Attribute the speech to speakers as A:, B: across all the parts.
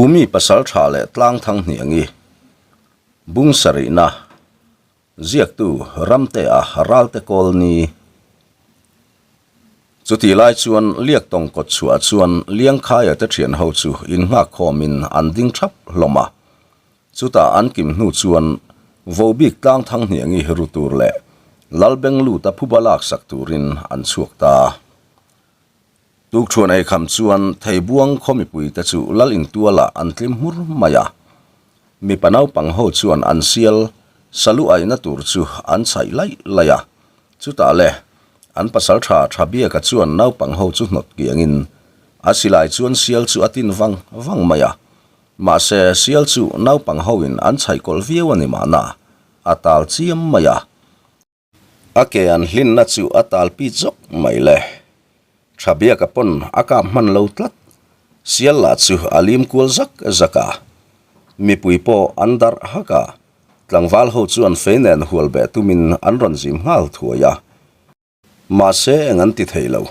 A: Umi pasal tha leh tlang thang hniangi bung sarihna ziaktu Ramtea Ralte Kawlni Chutih lai chuan Liaktawng kawt chhuah chuan Liangkhaia te thian ho chu innghak khawmin an ding thap hlawm a. Chutah an kim hnu chuan Vobik tlang thang hniangi ru tur leh Lalbengluta phuba laksak turin an chhuak ta. Tukṭhuan ei kham chuan Theibuang khaw mipuite chu lal intualah an tlim hmur mai a. Mipa naupang ho chuan an sial salu aihna tur chu an chhaih laih laih a. Chutah le, an pasalṭha Thabiaka chuan naupang ho chu hnawt kiangin a silai chuan sial chu a tin vang vang mai a. Mahse, sial chu naupang hoin an chhaih kawlh viau a ni mahna, a tal chiam mai a. A ke an hlinna chu a tal pit zawk mai le. Thabiaka pawn a kap hman lo tlat. Sial lah chu a lim kual zak zak a. Mipui pawh an darh hak a. Tlangval ho chuan fei nen hual beh tumin an rawn zim nghal thuai a. Mahse eng an ti thei lo.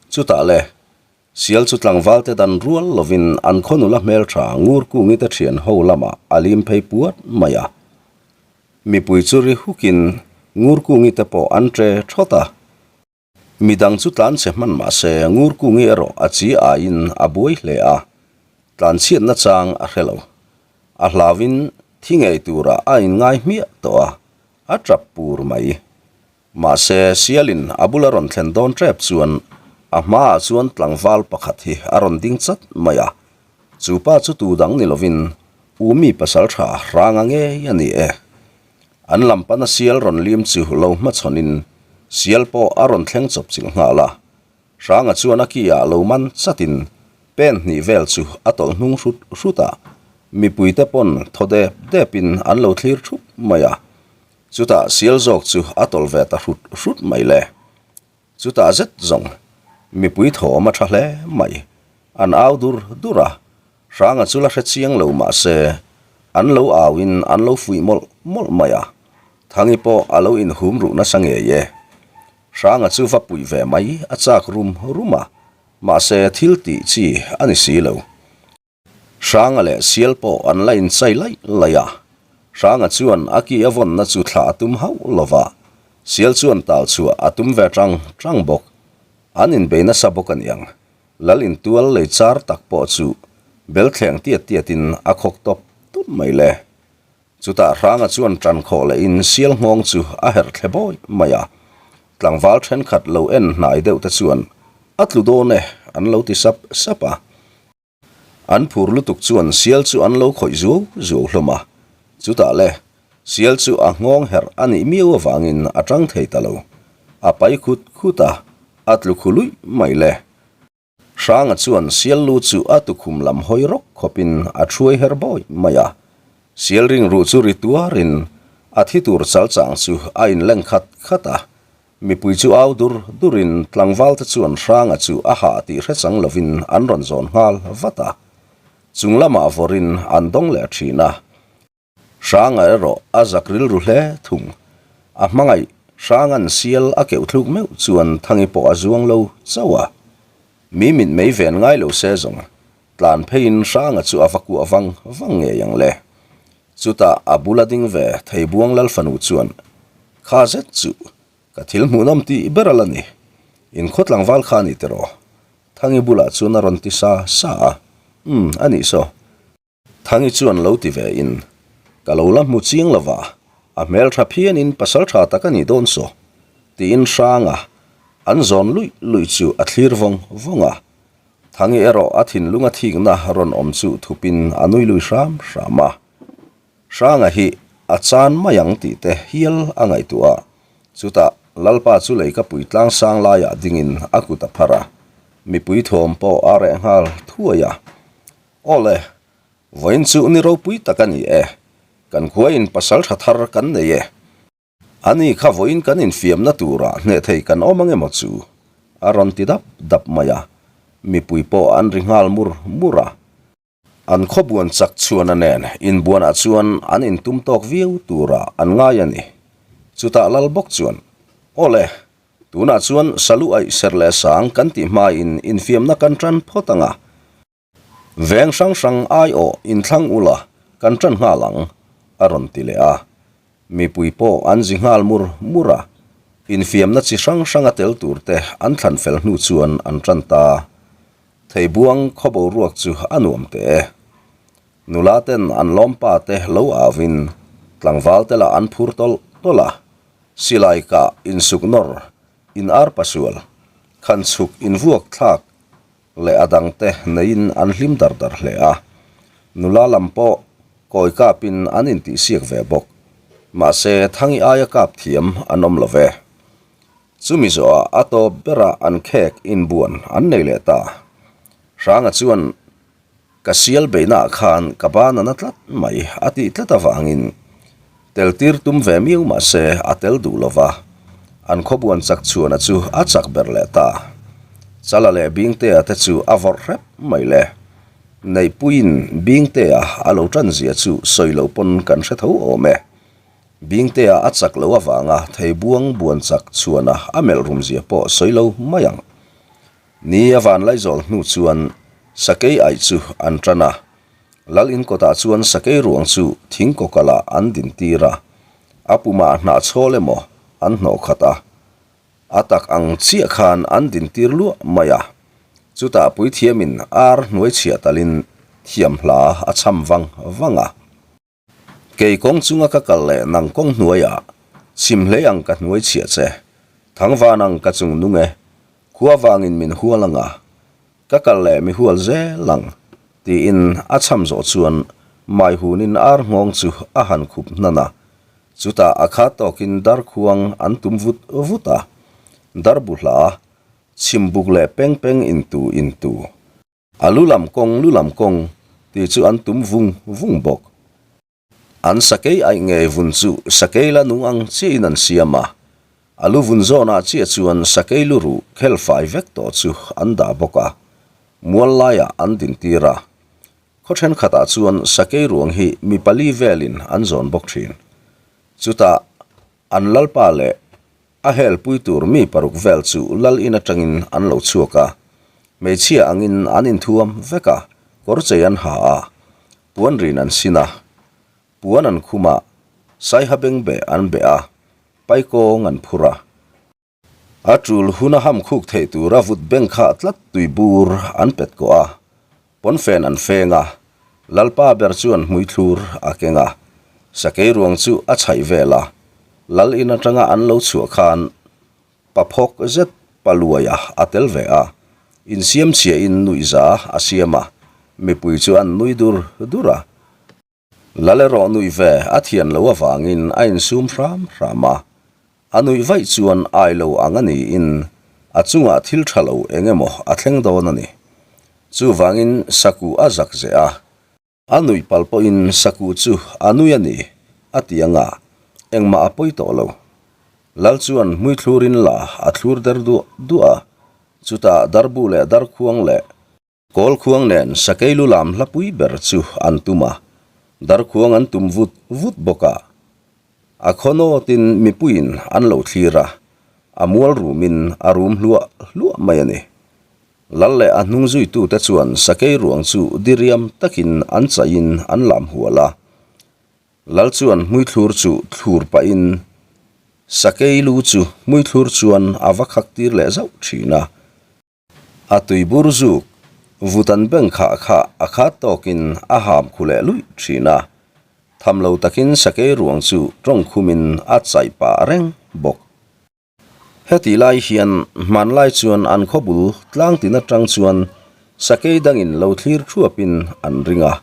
A: Chutah le, sial chu tlangval te dan rual lovin an khaw nula hmeltha ngur kungi te thian ho lamah a lim phei puat mai a. Mipui chu ri hukin Ngurkungi te pawh an ṭe ṭhawt a. Midang chu tlan che hman mah se Ngurkungi erawh a chi aiin a buai hle a, tlan chhiatna chang a hre lo. A hlauin thi ngei turah a inngai hmiah tawh a, a ṭap pur mai. Mahse, Sialin a bula rawn thlen dawn ṭep chuan a hmaah chuan tlangval pakhat hi a rawn ding chat mai a. Chu pa chu tu dang ni lovin Umi pasal tha hranga ngei a ni e. An lam pana sial rawn lim chu lo hmachhawnin sial pawh a rawn thleng chawp chilh nghal a. Hranga chuan a ki ah lo man chatin pen hnih vel chu a tawlh hnung hrut hrut a, mipuite pawn thaw dep depin an lo thlir thup mai a. Chutah sial zawk chu a tawlh ve ta hrut hrut mai le. Chutah zet zawng mipui thawm a tha hle mai. An au dur dur a, Hranga chu la hre chiang lo mah se an lo auin an lo fuih mawlh mawlh mai a, Thangi pawh a lo inhum ruh nasa ngei e. Hranga chu va puih ve mai a chak rum rum a, mahse thil tih chi a ni si lo. Hranga leh Sial pawh an la inchai laih laih a, Hranga chuan a ki a vawnna chu thlah a tum hauh lo va, Sial chuan tal chhuah a tum ve tang tang bawk. An inbei nasa bawk a niang. Lal intual lei char tak pawh chu bel thleng tiat tiatin a khawk tawp tawp mai le. Chutah Hranga chuan tan khawh lehin Sial nghawng chu a herh thle bawi mai a, tlangval thenkhat lo en hnai deuh te chuan a tlu dawn e an lo ti sap sap a. An phur lutuk chuan sial chu an lo khawih zuau zuau hlawm a, chutah le, sial chu a nghawng herh a nih miau avangin a tang thei ta lo. A pai khut khut a, a tlu khu luih mai le. Hranga chuan sial lu chu a tukhum lam hawi rawk khawpin a thuai her bawi mai a, sial ringruh chu ri tuarin a thi tur chal chang chu a inleng khat khat a, Mipui chu au dur durin tlangvalte chuan Hranga chu a hah tih hre chang lovin an rawn zawn nghal vat a. Chung lamah vawrin an dawng leh thin a. Hranga erawh a zak rilru hle thung. A hmangaih Hranga'n sial a keuh thluk meuh chuan Thangi pawh a zuang lo chauh a. Mi mit mei ven ngai lo se zawng tlan pheiin Hranga chu a va kuah vang vang ngei ang le. Chutah a bula ding ve Theibuang Lalfanu chuan, Kha zet chu ka thil hmuhnawm tih ber a la ni. In khaw tlangval kha a ni tiraw? Thangi bulah chuan a rawn ti sa sa a. Umm, a nih saw. Thangi chuan lo ti ve in, Ka lo la hmu chiang lo va, a hmeltha phianin pasal tha tak a nih dawn saw, tiin Hranga an zawn luih luih chu a thlir vawng vawng a. Thangi erawh a thinlung a thikna rawn awm chu thupin a nui lui hram hram a. Hranga hi a chan mai ang tih te hial a ngaihtuah a. Chutah Lalpa chu lei ka pui tlang sang laiah dingin a kut a phar a, mipui thawm pawh a reh nghal thuai a. Awle, vawiin chu ni ropui tak a ni e, kan khuain pasal tha thar kan nei e. Ani kha vawiin kan infiamna turah hneh thei kan awm ang emaw chu? a rawn ti dap dap mai a, mipui pawh an ri nghal mur mur a. An khawbuan chak chhuana nen inbuanah chuan an intum tawk viau turah an ngai a ni. Chutah lal bawk chuan, Awle, tunah chuan salu aih serh leh sang kan tih hmain infiamna kan tan phawt ang a. Veng hrang hrang aiawh inthlang ula kan ṭan nghal ang, a rawn ti leh a. Mipui pawh an zi nghal mur mur a, infiamna chi hrang hranga tel tur te an thlan fel hnu chuan an ṭan ta. Theibuang khaw boruak chu a nuam teh e. Nula ten an lawmpa te lo au in tlangval te lah an phur tawlh tawlh a, silai kah insuk nawr, in ar pasual, khan chhuk invuak thlak leh a dang te neiin an hlim dar dar hle a. Nula lam pawh kawi kapin an intihsiak ve bawk. Mahse, Thangi aia kap thiam an awm lo ve. Chumi zawhah a tawp bera an khek inbuan an nei leh ta. Hranga chuan Ka sial beihnaah khan ka ban a na tlat mai a tih tlat avangin tel tir tum ve miau mah se a tel duh lo va, an khawbuan chak chhuana chu a chak ber leh ta. Chala leh Bingtea te chu a vawrh hrep mai le. Neihpuiin Bingtea a lo tan zia chu sawi lo pawn kan hre tho awm e. Bingtea a chak lo avanga theibuang buan chak chhuana a melh rum zia pawh sawi lo mai ang. Ni a van laizawl hnu chuan sakei aih chu an tan a, Lal in kawtah chuan sakei ruang chu thing kawkalah an din tir a, a pumah hnah chhawl emaw an hnawh khat a, a tak ang chiah khan an din tir luah mai a, chutah puithiamin ar hnuai chhiah talin thiam hla a cham vang vang a. Kei kawng chunga ka kal leh nang kawng hnuaiah chhim hlei ang ka hnuai chhiah che, thangvan ang ka chung nung e, khua vangin min hual anga ka kal leh mi hual zel ang, tiin a chham zawh chuan mai hunin ar nghawng chu a han khup hnan a, chutah a khat tawkin darkhuang an tum vut vut a, darbu hla, chhimbuk leh peng peng intu intu. A lu lam kawng lu lam kawng tih chu an tum vung vung bawk. An sakei aih ngei vun chu sakei la nung ang chiahin an siam a, a lu vun zawnah chiah chuan sakei lu ruh khel fai vek tawh chu an dah bawk a, mual laiah an dintir a. Khaw thenkhatah chuan sakei ruang hi mi pali velin an zawn bawk thin. Chutah an lalpa leh A helpui tur mi paruk vel chu lal in atangin an lo chhuak a, hmeichhia angin an inthuam vek a, kawr chei an ha a, puan rin an sin a, puan an khum a, saiha bengbeh an beh a, paikawng an phur a. A tul huna ham khuk theih tura vut beng khah tlat tui bur an pet kawh a, Pawnfen an feng a, Lalpa ber chuan hmuithlur a keng a, sakei ruang chu a chhaih vel a, Lal in atanga an lo chhuah khan paphawk zet paluaia a tel ve a, insiam chhiahin nuihza a siam a, mipui chu an nui dur dur a. Lal erawh nuih ve a thian lo avangin a insum hram hram a, a nuih vaih chuan ai lo ang a niin a chungah thil tha lo eng emaw a thleng dawn a ni. Chuvangin Sakuh a zak zeh a, a nuih pal pawhin Sakuh chu a nui a ni a ti ang a, engmah a pawi tawh lo. Lal chuan hmuithlurin la a thlur der duah duah a, chutah darbu leh darkhuang leh, Kawlkhuang nen sakei lu lam hlapui ber chu an tum a, darkhuang an tum vut vut bawk a. A khaw nawtin mipuiin an lo thlir a, a mual rumin a rum hluah hluah mai a ni. Lal leh a hnung zuitute chuan sakei ruang chu diriam takin an chaihin an lam hual a. Lal chuan hmuithlur chu thlur pahin sakei lu chu hmuithlur chuan a va khak tir leh zauh thin a. A tuibur zuk vut an beng khah kha a khat tawkin a ham khu leh luih thin a, tham lo takin sakei ruang chu tawng khumin a chaih pah reng bawk. Hetih lai hian hmanlai chuan an khaw bul tlang tin atang chuan sakei dangin lo thlir thuapin an ring a,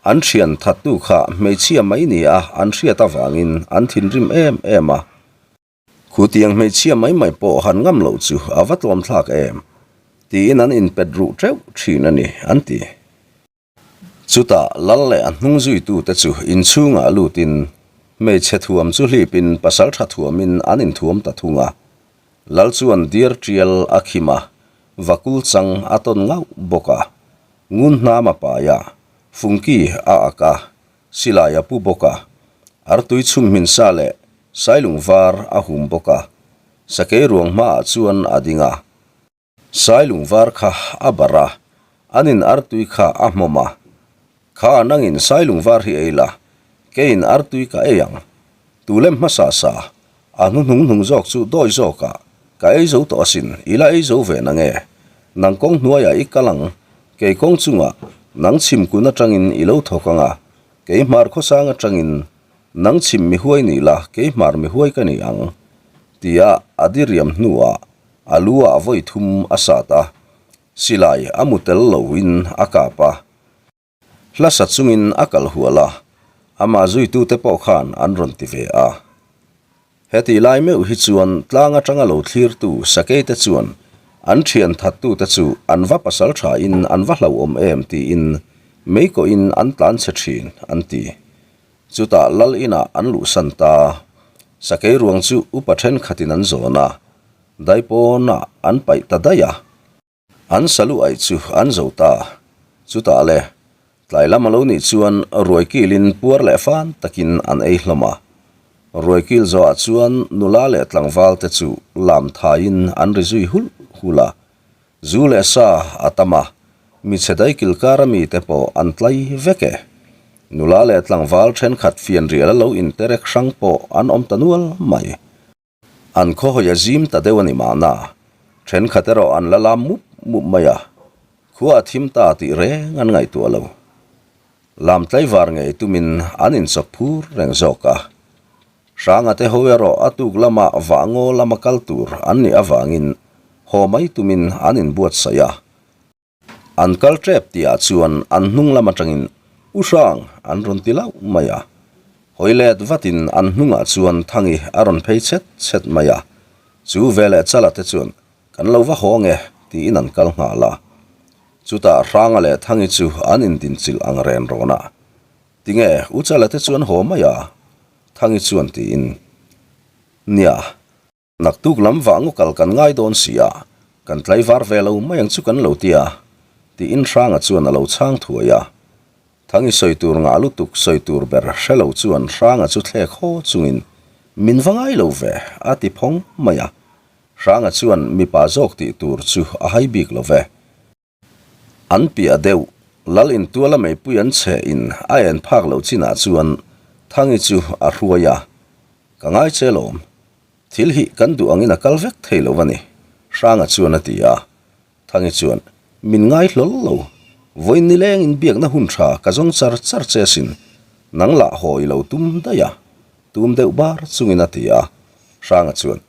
A: an thian thattu kha hmeichhia mai nia an hriat avangin an thinrim em em a. Khutiang hmeichhia mai mai pawh han ngam loh chu a va tlawm thlak em? tiin an inpet ruh teuh thin a ni, an ti. Chutah Lal leh a hnung zuitute chu inchhungah lutin hmeichhe thuam chu hlipin pasaltha thuamin an inthuam ta thung a. Lal chuan diar tial a khim a, vakul chang a tawn ngauh bawk a, ngun hnam a pai a, fungki a ak a, Silai a pu bawk a, artui chhum hmin sa leh sailung var a hum bawk a, sakei ruang hmaah chuan a ding a. Sailung var kha a barh a, Anin artui kha a hmawm a, Kha nangin sailung var hi ei la, keiin artui ka ei ang. Tu lem hmasa sa, a hnuhnung hnung zawk chu dawi zawkah ka ei zo tawh asin, i la ei zo ve nange? Nang kawng hnuaiah i kal ang, kei kawng chungah nang chhim kun atangin i lo thawk ang a, kei hmar khawsang atangin nang chhim mi huai ni la, kei hmar mi huai ka ni ang, tia a diriam hnuah a lu ah vawi thum a sat a, silai a mu tel loin a kap a. Hla sa chungin a kal hual a, amah zuitute pawh khan an rawn ti ve a. Hetih lai meuh hi chuan tlang atanga lo thlirtu sakeite chuan an thian thattute chu an va pasal thain an va hlauhawm em tiin meikawhin an tlan chhe thin an ti. Chutah lal inah an luhsan ta. Sakei ruang chu upa thenkhatin an zawn a, daipawnah an paih ta daih a. An salu aih chu an zo ta. Chutah le, tlai lam a lo nih chuan ruai kilin puar leh fan takin an ei hlawm a. Ruai kil zawhah chuan nula leh tlangval te chu lam thaiin an ri zui hulh hulh a. Zu leh sa a tam a, michhe daikil kara mite pawh an tlai vek e. Nula leh tlangval thenkhat fianrial a lo interek hrang pawh an awm ta nual mai. An khawhawi a zim ta deuh a ni mahna, thenkhat erawh an la lam mup mup mai a, khua a thim ta tih reng an ngaihtuah lo. Lam tlaivar ngei tumin an inchawp phur reng zawk a. Hranga te ho erawh a tuk lama vah ngaw lama kal tur an nih avangin haw mai tumin an inbuatsaih a. An kal tep tihah chuan an hnung lam atangin U Hrang an rawn ti lauh mai a. Hawi let vatin an hnungah chuan Thangi a rawn phei chhet chhet mai a. Chu veleh Chala te chuan Kan lo va haw nge tiin an kal nghal a. Chutah Hranga leh Thangi chu an indinchilh ang ren rawn a. Tinge U Chala te chuan haw mai a? Thangi chuan tiin Nia. Naktuk lam vah ngaw kal kan ngai dawn si a, kan tlaivar ve lo mai ang chu kan lo ti a, tiin Hranga chuan a lo chhang thuai a. Thangi sawi tur ngah lutuk sawi tur ber hre lo chuan Hranga chu thlek haw chungin, Min va ngai lo ve, a ti phawng mai a. Hranga chuan mipa zawk tih tur chu a hai bik lo ve. An piah deuh, Lal intuala meipui an chhe in a en phak loh chinah chuan Thangi chu a hruai a, Ka ngai che lawm, thil hi kan duh angin a kal vek thei lo a ni, Hranga chuan a ti a. Thangi chuan, Min ngai hlawl lo, vawiin nilengin biakna hun tha ka zawng char char che asin, nang lah haw i lo tum daih a, tum deuh bar chungin a ti a. Hranga chuan,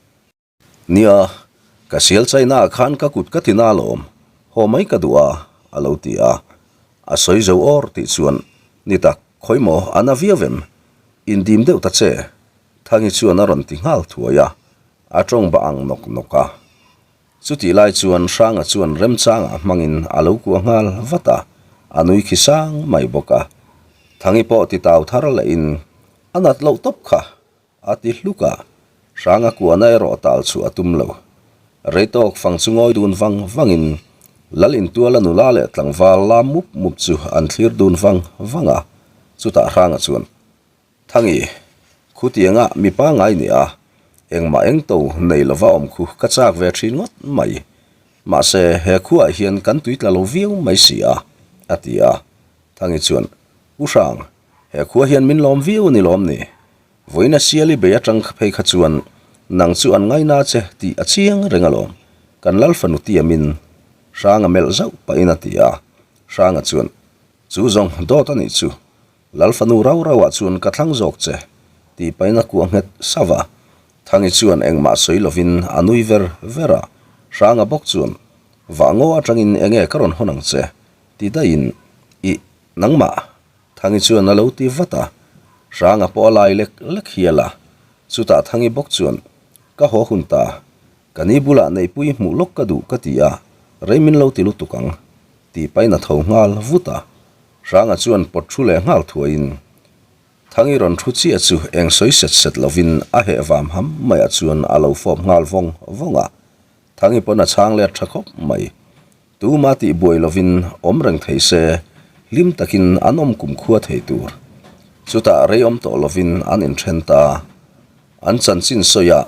A: Nia, ka sial chaina ah khan ka kut ka ti na alawm, haw mai ka duh a, a lo ti a. A sawi zo awr tih chuan, Ni tak, khawi maw, a na viau em? Indim deuh ta che, Thangi chuan a rawn ti nghal thuai a, a tawng bah ang nawk nawk a. Chutih lai chuan Hranga chuan remchangah hmangin a lo kuah nghal vat a, a nui khi sang mai bawk a. Thangi pawh ti tau thar lehin, A nat loh tawp kha, A ti hluk a, Hranga kuahna erawh tal chu a tum lo. Rei tawk fang chu ngawi dun vang vangin Lal intuala nula leh tlangval la mup mup chu an thlir dun vang vang a, chutah Hranga chuan, Thangi, khutianga mi pangngai ni a, engmah engto nei lova awm khu ka chak ve thin ngawt mai. Mahse, he khuaah hian kan tui tla lo viau mai si a, a ti a. Thangi chuan, U Hrang, he khua hian min lawm viau a ni lawm ni? Vawiina Siali bei atang phei kha chuan nang chu an ngaina che tih a chiang reng alawm, kan lal fanu tiamin Hranga melh zauh pahin a ti a. Hranga chuan, Chu zawng dawt a nih chu, lal fanu rau rauah chuan ka thlang zawk che, tih pahin a kuah nghet sauh a. Thangi chuan engmah sawi lovin a nui ver ver a. Hranga bawk chuan, Vah ngaw atangin enge ka rawn hawn ang che, ti daihin, Ih, nangmah, Thangi chuan a lo ti vat a, Hranga pawh a lai lek lek hial a. Chutah Thangi bawk chuan, Ka haw hun ta, ka ni bulah neihpui hmuh lawk ka duh ka ti a, rei min lo ti lutuk ang, tih pahin a tho nghal vut a. Hranga chuan pawt thu leh nghal thuaiin, Thangi rawn thu chiah chu eng sawi set set lovin a heh vam ham maiah chuan a lo fawp nghal vawng vawng a. Thangi pawn a chhang let tha khawp mai. Tuma tih buai lovin awm reng thei se, hlim takin an awm kumkhua thei tur. Chutah rei awm tawh lovin an inthen ta. An chanchin sawiah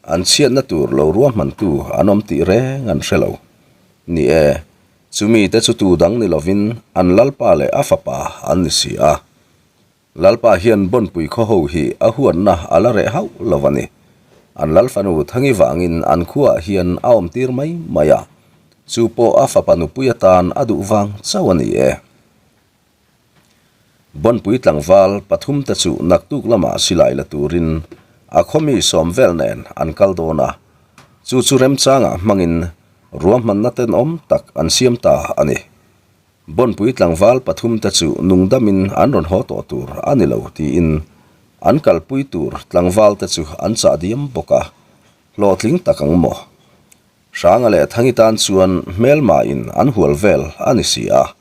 A: an chhiatna tur lo ruahmantu an awm tih reng an hre lo. Ni e. Chumi te chu tu dang ni lovin an Lalpa leh a fapa an ni si a. Lalpa hian Bawnpui khaw ho hi a huatna a la reh hauh lo a ni. An Lalfanu Thangi vangin an khuaah hian a awm tir mai mai a, chu pawh a fapa nupui atan a duh vang chauh a ni e. Bawnpui tlangval pathumte chu naktuk lamah silai la turin a khawmi sawm vel nen an kal dawn a, chu chu remchangah hmangin ruahmanna tenawm tak an siam ta a ni. Bawnpui tlangval pathumte chu nungdamin an rawn haw tawh tur a ni lo tiin an kalpui tur tlangvalte chu an chah diam bawk a, hlawhtling tak ang maw? Hranga leh Thangi tan chuan hmelmain an hual vel a ni si a,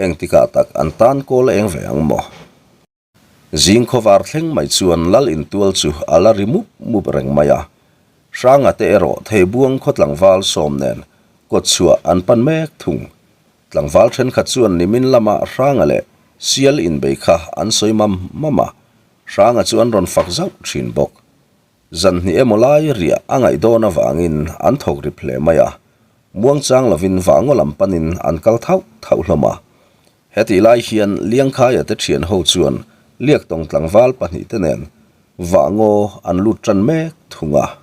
A: Engtikah tak an tan kawl eng ve ang maw? Zing khawvar thleng mai chuan Lal intual chu a la ri mup mup reng mai a. Hranga te erawh Theibuang khaw tlangval sawm nen kawt chhuah an pan mek thung. Tlangval thenkhat chuan nimin lama Hranga leh Sial inbei kha an sawi mam mam a, Hranga chu an rawn fak zauh thin bawk. Zan hnih emaw lai riah a ngaih dawn avangin an thawk rip hle mai a, muangchang lovin vahngaw lam panin an kal thauh thauh hlawm a. Hetih lai hian Liangkhaia te thian ho chuan Liaktawng tlangval pahnihte nen vahngaw an lut tan mek thung a.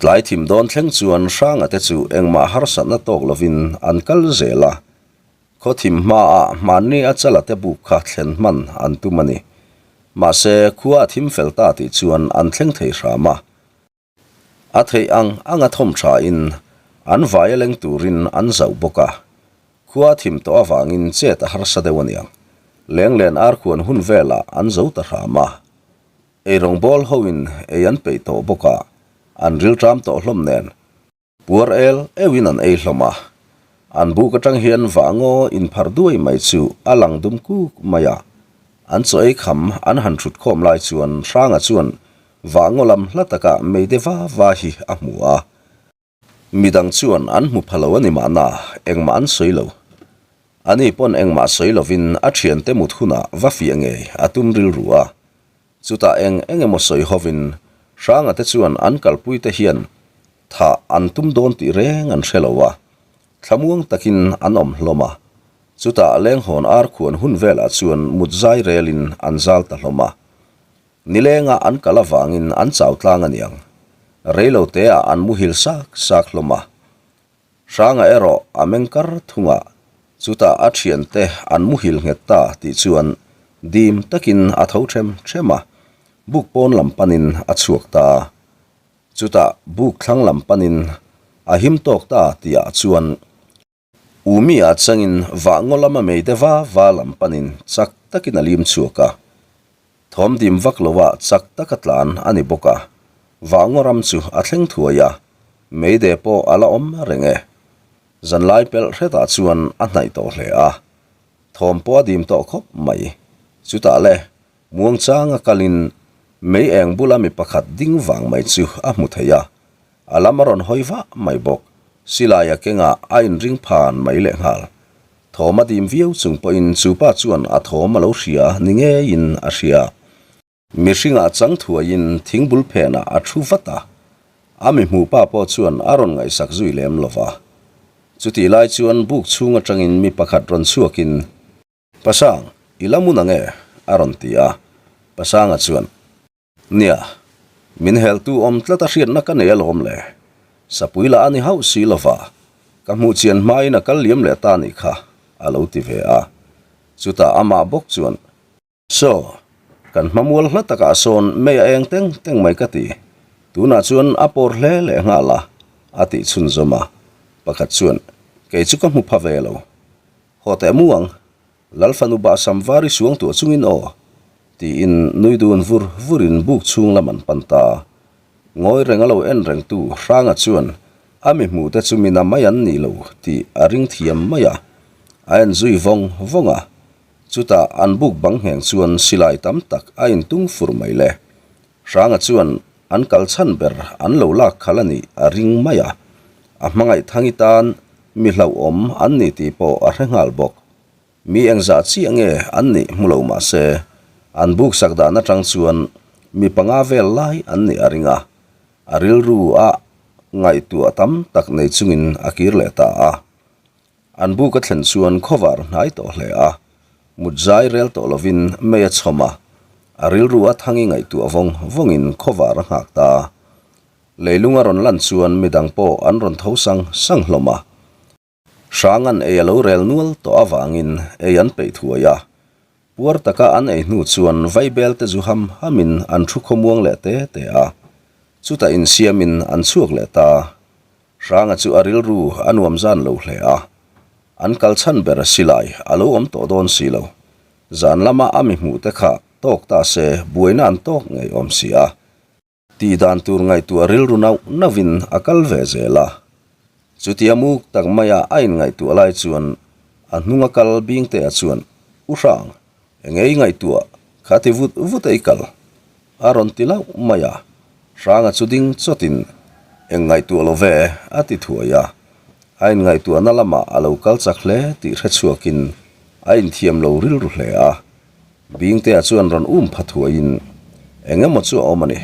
A: Tlai thim dawn thleng chuan Hranga te chu engmah harsatna tawk lovin an kal zel a, khaw thim hmaah hmanni a chala te buk kha thlen hman an tum a ni. Mahse, khua a thim fel ta tih chuan an thleng thei hram a. A theih ang anga thawm thain an vai a leng turin an zauh bawk a, khua a thim tawh avangin chet a harsa deuh aniang. Lenglen arkhuan hun velah an zo ta hram a. Ei rawngbâwl hoin ei an peih tawh bawk a, an rilṭam tawh hlawm nen. Puar el euhin an ei hlawm a, an buk aṭang hian vahngaw inpharh duai mai chu a lang dum kuk mai a. An chaw ei kham an han ṭhut khawm lai chuan Hranga chuan vahngaw lam hla taka meide va va hi a hmu a. Midang chuan an hmu pha lo a ni mahna, engmah an sawi lo. Ani pawn engmah sawi lovin a thiante mut hunah va fiah ngei a tum rilru a. Chutah eng eng emaw sawi hovin Hranga te chuan an kalpui te hian thah an tum dawn tih reng an hre lo a, thlamuang takin an awm hlawm a. Chutah lenghawn ar khuan hun velah chuan mut zai relin an zal ta hlawm a. Nilenga an kal avangin an chau tlang a niang. Reilo teah an muhil sak sak hlawm a. Hranga erawh a meng kar thung a, chutah a thiante an muhil nghet ta tih chuan dim takin a tho them them a, buk pawn lam panin a chhuak ta. Chutah buk thlang lam panin a him tawk ta tihah chuan Umi ah changin vah ngaw lama mei te va va lam panin chak takin a lim chhuak a. Thawm dim vak lo ah chak taka tlan a ni bawk a, vah ngaw ram chu a thleng thuai a, mei de pawh a la awm reng e. Zanlai pelh hretah chuan a hnaih tawh hle a, thawm pawh a dim tawh khawp mai. Chutah le, muangchanga kalin mei eng bula mi pakhat ding vang mai chu a hmu thei a, A lam a rawn hawi vah mai bawk. Silai a kengah a inring phan mai lehnghal. Thawm a dim viau chung pawhin chu pa chuan a thawm a lo hria ni ngeiin a hria. Mihringah chang thuaiin thingbul phenah a thu vat a. A mi hmuh pa pawh chuan a rawn ngaihsak zui lem lo va. Chutih lai chuan buk chhung atangin mi pakhat rawn chhuakin, Pasang, i la mun ang e? a rawn ti a. Pasanga chuan. Nia, min heltu awm tlat a hriatna ka nei alawm le. Sapui lah a ni hauh si lova, ka hmuh chian hmain a kal liam leh ta nih kha, a lo ti ve a. Chutah amah bawk chuan, Saw, kan hmamual hla takah sawn mei a eng teng teng mai ka ti, tunah chuan a pawr hle leh nghal a, a tih chhunzawm a. Pakhat chuan, Kei chu ka hmu pha ve lo. Haw teh mu ang, Lalfanu bah sam var i suang tuah chungin aw? tiin nui dun vur vurin buk chhung lam an pan ta. Ngawi reng a lo en rengtu Hranga chuan a mi hmuhte chu mina mai an nih lo tih a ring thiam mai a, a en zui vawng vawng a. Chutah an buk bang ngheng chuan silai tam tak a intung fur mai le. Hranga chuan an kal chhan ber an lo lak khalh a nih a ring mai a, a hmangaih thangi tan mi hlauhawm an ni tih pawh a hre nghal bawk. Mi engzah chiah nge an nih hmu lo mah se, an buk sak dan atang chuan mi panga vel lai an nih a ring a, a rilru a ngaihtuah tam tak nei chungin a kir leh ta a. An buk a thlen chuan khawvar hnai tawh hle a, mut zai rel tawh lovin mei a chhawm a, a rilru a thangi ngaihtuah vawng vawngin khawvar a nghak ta. Leilung a rawn lan chuan midang pawh an rawn tho sang sang hlawm a. Hranga'n ei a lo rel nual tawh avangin ei an peih thuai a. Puar taka an ei hnu chuan vaibel te zu ham hamin an thu khawmuang leh te te a. Chutah insiamin an chhuak leh ta. Hranga chu a rilru a nuam zan lo hle a. An kal chhan ber silai a lo awm tawh dawn si lo. Zan lama a mi hmuh te kha tawk ta se buaina an tawk ngei awm si a. Tih dan tur ngaihtuah rilru nauh nauhin a kal ve zel a. Chutia muk tak maia a inngaihtuah lai chuan a hnunga kal Bingtea chuan, U Hrang, eng ei ngaihtuah kha ti vut vut ei kal? a rawn ti lauh mai a. Hranga chu ding chawtin, Eng ngaihtuah lo ve, a ti thuai a. A inngaihtuahna lamah a lo kal chak hle tih hrechhuakin a inthiam lo rilru hle a. Bingtea chuan rawn um pha thuaiin, Eng emaw chu a awm a ni.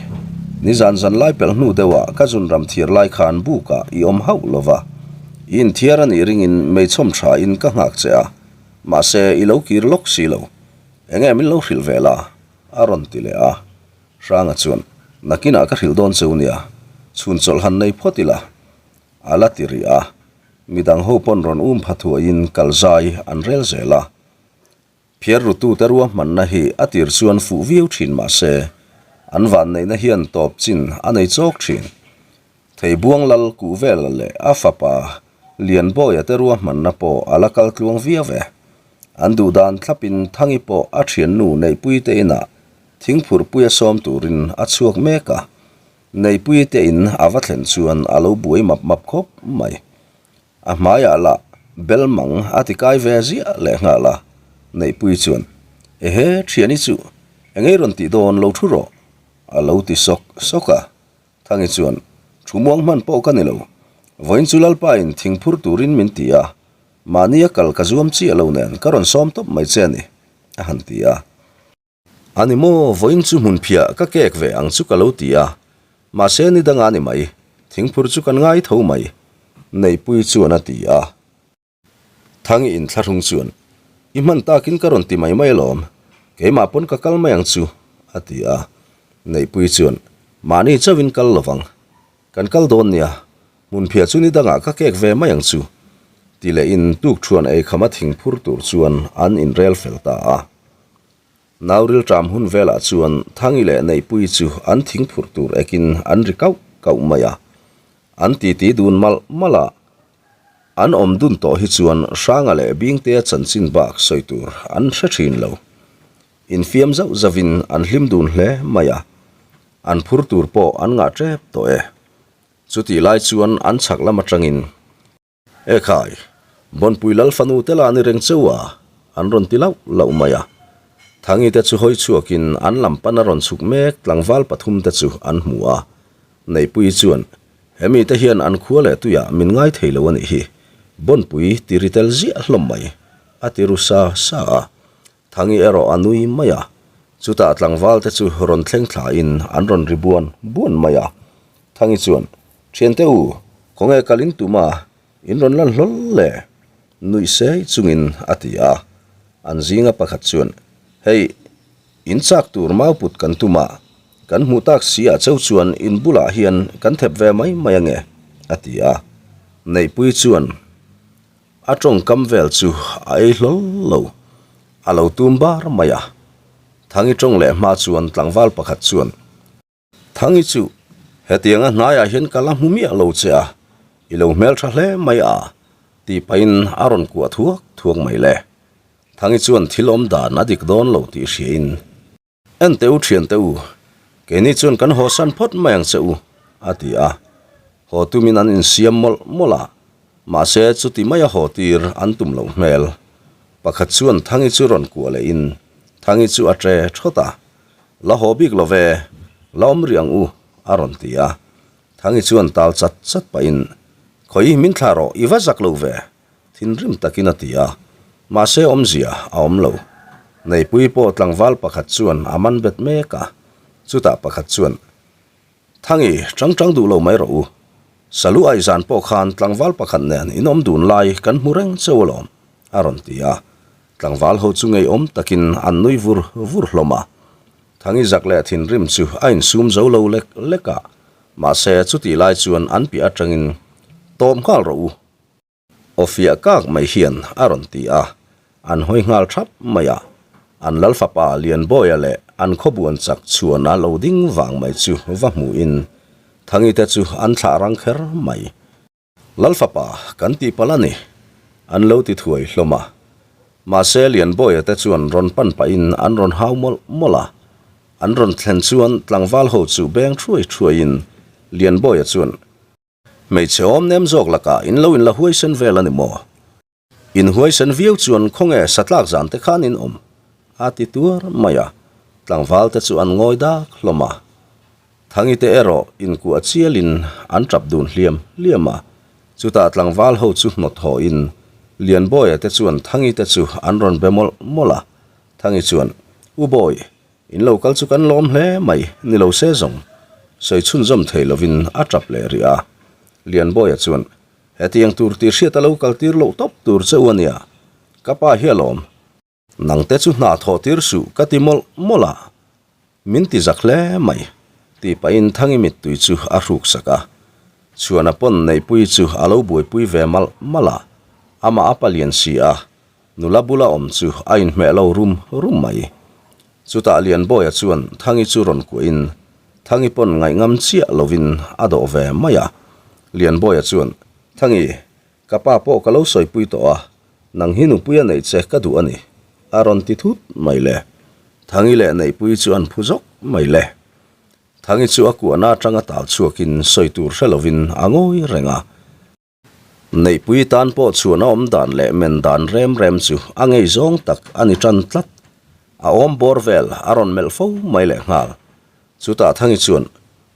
A: Nizan zan lai pelh hnu deuhah ka zun ram thiar lai khan bukah i awm hauh lo va. I inthiar a nih ringin meichhawm thain ka nghak che a, mahse i lo kir lawk si lo. Eng nge min lo hrilh ve la? a rawn ti leh a. Hranga chuan, Nakinah ka hrilh dawn cheu nia, chhun chawlh han nei phawt ila. A la ti rih a. Midang ho pawn rawn um pha thuaiin kal zai an rel zel a. Phiar rutute ruahmanna hi a tir chuan fuh viau thin mah se, an vanneihna hian tawp chin a nei chawk thin. Theibuang lal Kuhvela leh a fapa Lianbawia te ruahmanna pawh a la kal tluang viau e. An duhdan thlapin Thangi pawh a thiannu Neihpuite inah thingphurhpuia sawm turin a chhuak mek a. Neihpuite in a va thlen chuan a lo buai map map khawp mai. A hmaiah lah Belmang a ti kai ve ziah leh nghal a, Neihpui chuan, Ehe, thiani chu, eng ei rawn tih dawn lo thu rawh, a lo ti sawk sawk a. Thangi chuan, Thu muang hman pawh ka ni lo, vawiin chu Lalpa in thing phur turin min ti a, mahni a kal ka zuam chiah lo nen ka rawn sawm tawp mai che a ni, a han ti a. A ni maw, vawiin chu hmun phiah ka kek ve ang chu ka lo ti a, mahse ni danga ni mai, thingphur chu kan ngai tho mai, Neihpui chuan a ti a. Thangi inthlahrung chuan, I hman takin ka rawn ti mai mai alawm, keimah pawn ka kal mai ang chu, a ti a. Neihpui chuan, Mahni chauhin kal lovang, kan kal dawn nia, hmun phiah chu ni dangah ka kek ve mai ang chu, ti lehin tukṭhuan eikhama thingphur tur chuan an inrel fel ta a. Nau rilṭam hun velah chuan Thangi leh Neihpuii chu an thing phurh tur ekin an ri kauh kauh mai a. An titi dun malh malh a, an awm dun tawh hi chuan Hranga leh Bingtea chanchin bak sawi tur an hre ṭhin lo. Infiam zauh zauhin an hlim dun hle mai a, an phur tur pawh an ngah ṭep tawh e. Chutih lai chuan an chhak lam aṭangin. Ekhai, Bawnpui lal fanu te lah ni reng cheu a, an rawn ti lauh lauh mai a. Thangi te chu hawi chhuakin an lam pan a rawn chhuk mek tlangval pathum te chu an hmu a. Neihpuii chuan, Hemi te hian an khua leh tuiah min ngai thei lo a nih hi, Bawnpui ti ri tel ziah hlawm mai, a ti ru sa sa a. Thangi erawh a nui mai a, chutah tlangval te chu rawn thleng thlain an rawn ri buan buan mai a. Thangi chuan, Thiante u, khawnge kal in tum a, in rawn lan hlawl le? Nuih sei chungin a ti a. An zinga pakhat chuan, Hei, in chak tur mau put kan tum a, kan hmuh tak si ah cheu chuan in bulah hian kan thep ve mai mai ange, a ti a. Neihpui chuan, A tawngkam vel chu a ei hlawl lo, a lo tum bar mai a. Thangi tawng leh hma chuan tlangval pakhat chuan, Thangi chu, hetianga hnaiah hian ka la hmu miah lo che a, i lo hmeltha hle mai a, tih pahin a rawn kuah thuak thuak mai le. Thangi chuan thil awm dan a dik dawn lo tih hriain, En teh u thian teh u, keini chuan kan haw san phawt mai ang che u, a ti a. Haw tumin an insiam mawlh mawlh a, mahse chuti maia haw tir an tum loh hmel. Pakhat chuan Thangi chu rawn kuah lehin Thangi chu a ṭe ṭhawt a, La haw bik lo ve, la awm rih ang u, a rawn ti a. Thangi chuan tal chat chat pahin, Khawi min thlah rawh, i va zak lo ve, Thinrim takin a ti a, mahse awmzia a awm lo. Neihpui pawh tlangval pakhat chuan a man bet mek a, chutah pakhat chuan, Thangi, chang chang duh lo mai rawh u. Salu aih zan pawh khan tlangval pakhat nen in awm dun lai kan hmu reng cheu alawm, a rawn ti a. Tlangval ho chu ngeiawm takin an nui vur vur hlawm a. Thangi zak leh thinrim chu a insum zo lo lek lek a, mahse chutih lai chuan an piah atangin, Tawp nghal rawh u! Aw fiah kak mai hian a rawn ti a, an hawi nghal thap mai a. An lal fapa Lianbawia leh an khawbuan chak chhuana lo ding vang mai chu va hmuhin Thangi te chu an thlah rang kher mai. Lal fapa kan tih palh a ni, an lo ti thuai hlawm a. Mahse Lianbawia te chuan rawn pan pahin an rawn hau mawlh mawlh a. An rawn thlen chuan tlangval ho chu beng thuai thuaiin Lianbawia chuan, Hmeichhe awm nem zawk lakah in lo inla huaisen vel a ni maw? In huaisen viau chuan khawnge satlak zan te khan in awm? a ti tuar mai a, tlangval te chu an ngawi dak hlawm a. Thangi te erawh inkuah chialin an tap dun hliam hliam a, chutah tlangval ho chu hnawt hawhin Lianbawia te chuan Thangi te chu an rawn be mawlh mawlh a, Thangi chuan, U Bawi, In lo kal chu kan lawm hle mai, ni lo se zawng. Sawi chhunzawm thei lovin a tap leh rih a. Lianbawia chuan, Hetiang tur tih hriat a lo kal tir loh tawp tur che u a nia. Ka pa hi a lawm. Nangte chu hna thawh tir suh ka ti mawlh mawlh a. Min ti zak hle mai, tih pahin Thangi mittui chu a hruk sak a. Chhuana pawn Neihpuii chu a lo buaipui ve malh malh a, amah a palian si a, Nula bula awm chu a inhmeh lo rum rum mai. Chutah Lianbawia chuan Thangi chu rawn kuahin Thangi pawn ngaihngam chiah lovin a dawh ve mai a. Lianbawia chuan, Thangi, ka pa pawh ka lo sawipui tawh a, nang hi nupui a neih che ka duh a ni, a rawn ti thut mai le. Thangi leh Neihpuii chu an phu zawk mai le. Thangi chu a kuahna atanga tal chhuakin sawi tur hre lovin a ngawi reng a. Neihpui tan pawh chhuan a awm dan leh men dan rem rem chu a ngei zawng tak a ni tan tlat. A awm bawr vel a rawn melh fo mai leh nghal. Chutah Thangi chuan,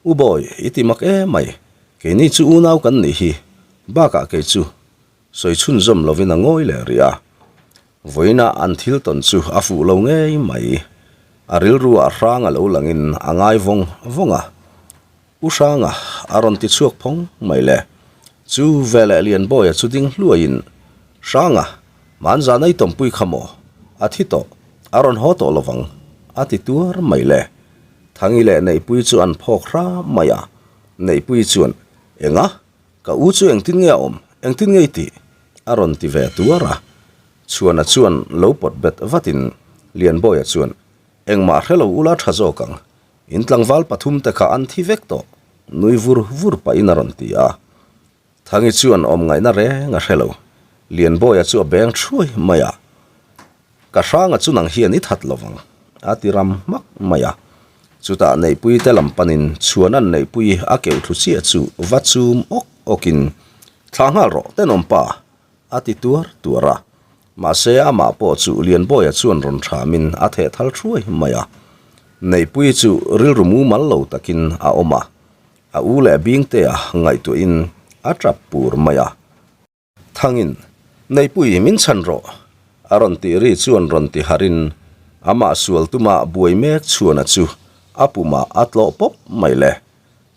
A: U Bawi, i ti mak em mai. Keini chu unau kan nih hi. Bakah kei chu sawi chhunzawm lovin a ngawi leh rih a. Vawiinah an thil tawn chu a fuh lo ngei mai. A rilru ah hrang a lo langin a ngai vawng vawng a. U Hranga a rawn ti chhuak phawng mai le. Chu veleh Lianbawia chu ding hluaiin, Hranga, hmanzah nei tawmpui kha maw? A thi tawh, a rawn haw tawh lovang, a ti tuar mai le. Thangi leh Neihpuii chu an phawk hra mai a. Neihpuii chuan, Enga? Ka u chu engtin nge a awm? Engtin nge i tih? a rawn ti ve tuar a. Chhuana chuan lo pawt bet vatin Lianbawia chuan, Engmah hre lo ula tha zawk ang. In tlangval pathum te kha an thi vek tawh, nui vur vur pahin a rawn ti a. Thangi chuan awm ngaihna reng a hre lo. Lianbawia chu a beng thuai mai a. Ka hranga chu nang hian i that lovang, a ti ram hmak mai a. Chutah Neihpuii te lam panin Chhuana'n Neihpuii a keuh thlu chiah chu va chum awk awkin, Thlah nghal rawh, tenawm pa! a ti tuar tuar a. Mahse amah pawh chu Lianbawia chuan rawn thamin a theh thal thuai mai a. Neihpuii chu rilru mumal lo takin a awm a, a u leh Bingtea ngaihtuahin a tap pur mai a. Thangin, Neihpui min chhan rawh! a rawn tih ri chuan rawn ti harin amah sual tuma buai mek chhuana chu a pumah a tlawh pawp mai le.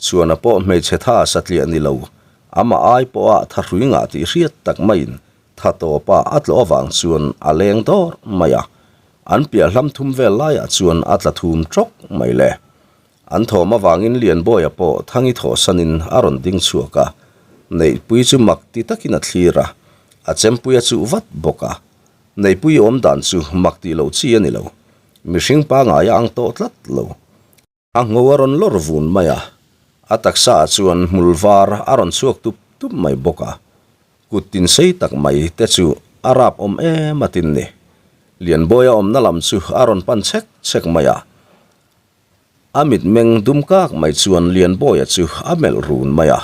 A: Chhuana pawh hmeichhe tha satliah ni lo, amah ai pawha thahrui ngah tih hriat tak maiin tha tawpa a tlawh avang chuan a leng dawr mai a. An piah hlam thum vel laiah chuan a tla thum tawk mai le. An thawm avangin Lianbawia pawh Thangi thawhsanin a rawn ding chhuak a, Neihpui chu mak ti takin a thlir a, a chempui a chuh vat bawk a. Neihpui awm dan chu mak tih loh chi a ni lo, mihring pangai a ang tawh tlat lo. A ngho a rawn lawr vun mai a, a taksa ah chuan hmul var a rawn chhuak tup tup mai bawk a, kut tin sei tak mai te chu a rap awm em a tin ni. Lianbawia awmna lam chu a rawn pan chhek chhek mai a. A mitmeng dum kak mai chuan Lianbawia chu a melh run mai a,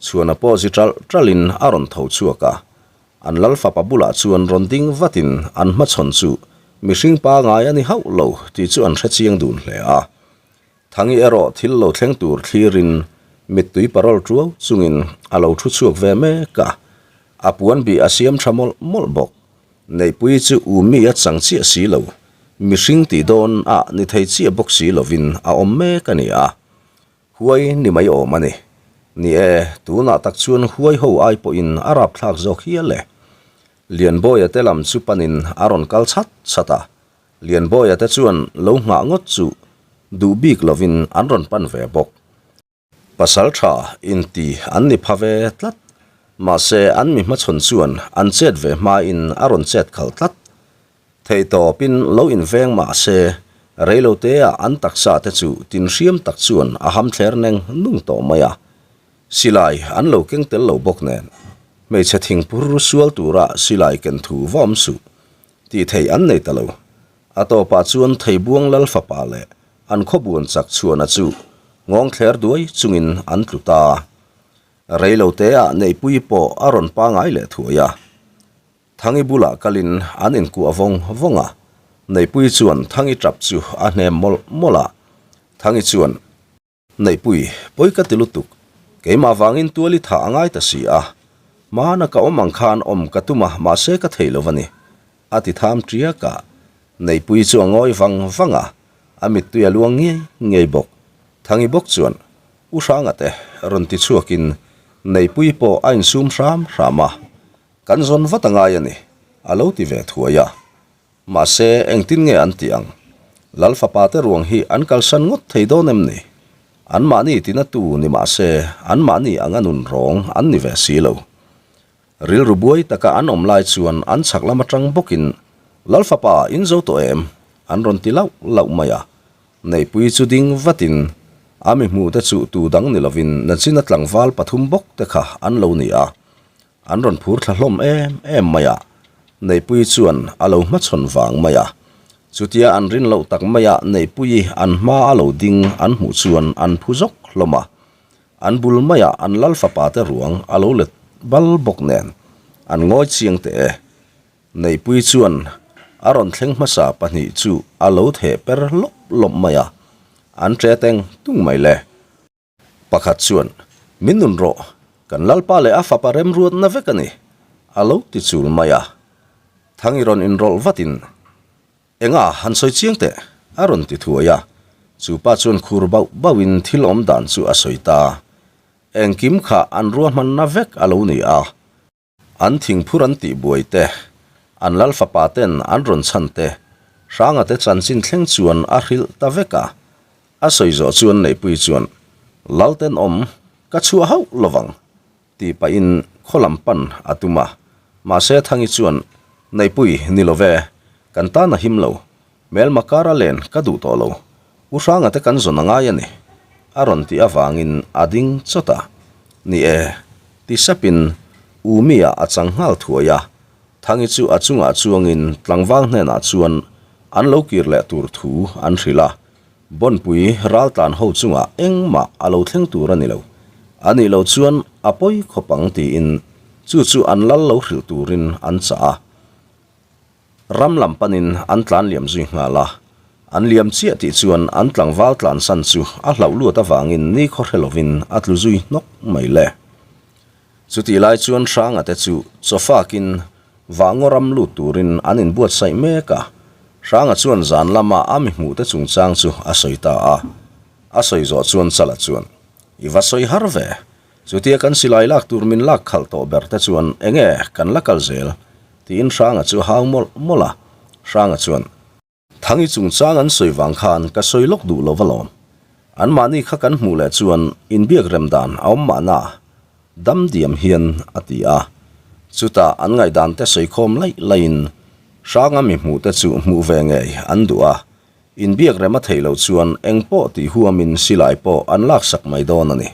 A: chhuana pawh zi ṭalh ṭalhin a rawn tho chhuak a. An lal fapa bulah chuan rawn ding vatin an hmachhawn chu mihring pangai a ni hauh lo tih chu an hre chiang dun hle a. Thangi erawh thil lo thleng tur thlirin mittui parawl ṭuau chungin a lo ṭhu chhuak ve mek a, a puan bih a siam ṭha mawlh mawlh bawk. Neihpui chu u mi a chang chiah si lo, mihring tih dawn ah ni thei chiah bawk si lovin a awm mek a ni a. Huai ni mai awm a ni. Ni e, tunah tak chuan huai ho ai pawhin a rapthlak zawk hial e. Lianbawia te lam chu panin a rawn kal chhat chhat a, Lianbawia te chuan lo nghah ngawt chu duh bik lovin an rawn pan ve bawk. Pasal tha inti an ni pha ve tlat, mahse an mi hmachhawn chuan an chet ve hmain a rawn chet khalh tlat. Theihtawpin lo inveng mah se, reiloteah an taksa te chu tinhriam tak chuan a ham thler neng nung tawh mai a. Silai an lo keng tel lo bawk nen, hmeichhe thingpur sual tura silai ken thu va awm suh tih theih an nei ta lo. A tawpah chuan Theibuang Lal fapa leh an khawbuan chak chhuana chu nghawng thler duai chungin an tlu ta. Reiloteah Neihpuii pawh a rawn pangai leh thuai a. Thangi bulah kalin an inkuah vawng vawng a, Neihpuii chuan Thangi tap chu a hnem mawlh mawlh a. Thangi chuan. Neihpui, pawi ka ti lutuk. Keimah vangin tuali thah a ngai ta si a. Hmana ka awm ang khan awm ka tum a, mahse ka thei lo a ni. A ti tham tiak a. Neihpui chu a ngawi vang vang a, a mittui a luang ngei ngei bawk. Thangi bawk chuan, U Hranga te, rawn ti chhuakin Neihpui pawh a insum hram hram a. Kan zawn vat a ngai a ni, a lo ti ve thuai a. Mahse, engtin nge an tih ang? Lal fapa te ruang hi an kalsan ngawt thei dawn em ni? Anmahni tinatu ni mah se, anmahni anga nun rawng an ni ve si lo. Rilru buai taka an awm lai chuan an chhak lam atang bawkin, Lal fapa, in zo tawh em? an rawn ti lauh lauh mai a. Neihpui chu ding vatin, a mi hmuhte chu tu dang ni lovin nachina tlangval pathum bawk te kha an lo ni a. An rawn phur thla hlawm em em mai a, Neihpuii chuan a lo hmachhawn vang mai a. Chutia an rin loh tak maia Neihpuii an hma a lo ding an hmuh chuan an phu zawk hlawm a. An bul maiah an lal fapa te ruang a lo let bal bawk nen an ngawi chiang teh e. Neihpuii chuan a rawn thleng hmasa pahnih chu a lo theh per lawp lawp mai a, an ṭe teng tung mai le. Pakhat chuan, Min nun rawh, kan Lalpa leh a fapa remruatna vek a ni, a lo ti chul mai a. Thangi rawn inrawlh vatin, Enga, han sawi chiang teh, a rawn ti thuai a. Chu pa chuan khur bauh bauhin thil awm dan chu a sawi ta. Engkim kha an ruahmanna vek a lo ni a. An thingphur an tih buai te, an lal fapa ten an rawn chhan te, Hranga te chanchin thleng chuan a hrilh ta vek a. A sawi zawh chuan Neihpui chuan, Lal tenawm, ka chhuah hauh lovang, tih pahin khaw lam pan a tum a. Mahse Thangi chuan, Neihpui, ni lo ve, kan tan a him lo, Hmelma kara len ka duh tawh lo, U Hranga te kan zawn a ngai a ni, a rawn tih avangin a ding chawt a. Ni e, ti sapin U Mia a chang nghal thuai a, Thangi chu a chungah chuangin tlangval hnenah chuan an lo kir leh tur thu an hrilh a, Bawnpui raltlan ho chungah engmah a lo thleng tur a ni lo, a nih loh chuan a pawi khawp ang tiin chu chu an lal lo hrilh turin an chah a. Ram lam panin an tlan liam zui nghal a, an liam chiah tih chuan an tlangval tlansan chu a hlauh luat avangin nikhaw hre lovin a tlu zui hnawk mai le. Chutih lai chuan Hranga te chu chawfakin Vahngaw ram lut turin an inbuatsaih mek a, Hranga chuan zan lama a mi hmuhte chungchang chu a sawi ta a. A sawi zawh chuan Chala chuan, I va sawi har ve, Chutia kan silai lak tur min lak khalh tawh ber te chuan enge kan la kal zel? tiin Hranga chu a hau mawlh mawlh a. Hranga chuan, Thangi chungchang an sawi vang khan ka sawi lawk duh lo alawm. Anmahni kha kan hmuh leh chuan inbiak rem dan a awm mahna dam diam hian a ti a. Chutah an ngaihdan te sawi khawm laih laihin Hranga mi hmuh te chu hmuh ve ngei an duh a. Inbiak rem a theih loh chuan eng pawh tih huamin silai pawh an laksak mai dawn a ni.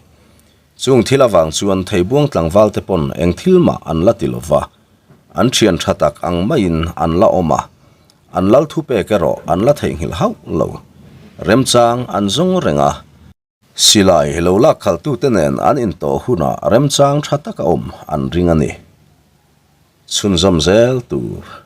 A: Chung thil avang chuan Theibuang tlangval te pawn eng thil mah an la ti lova, an thian tha tak ang maiin an la awm a, an lal thupek erawh an la theihnghilh hauh lo. Remchang an zawng reng a. Silai lo lak khalhtute nen an intawh hunah remchang tha taka awm an ring a ni. Chhunzawm zel tur.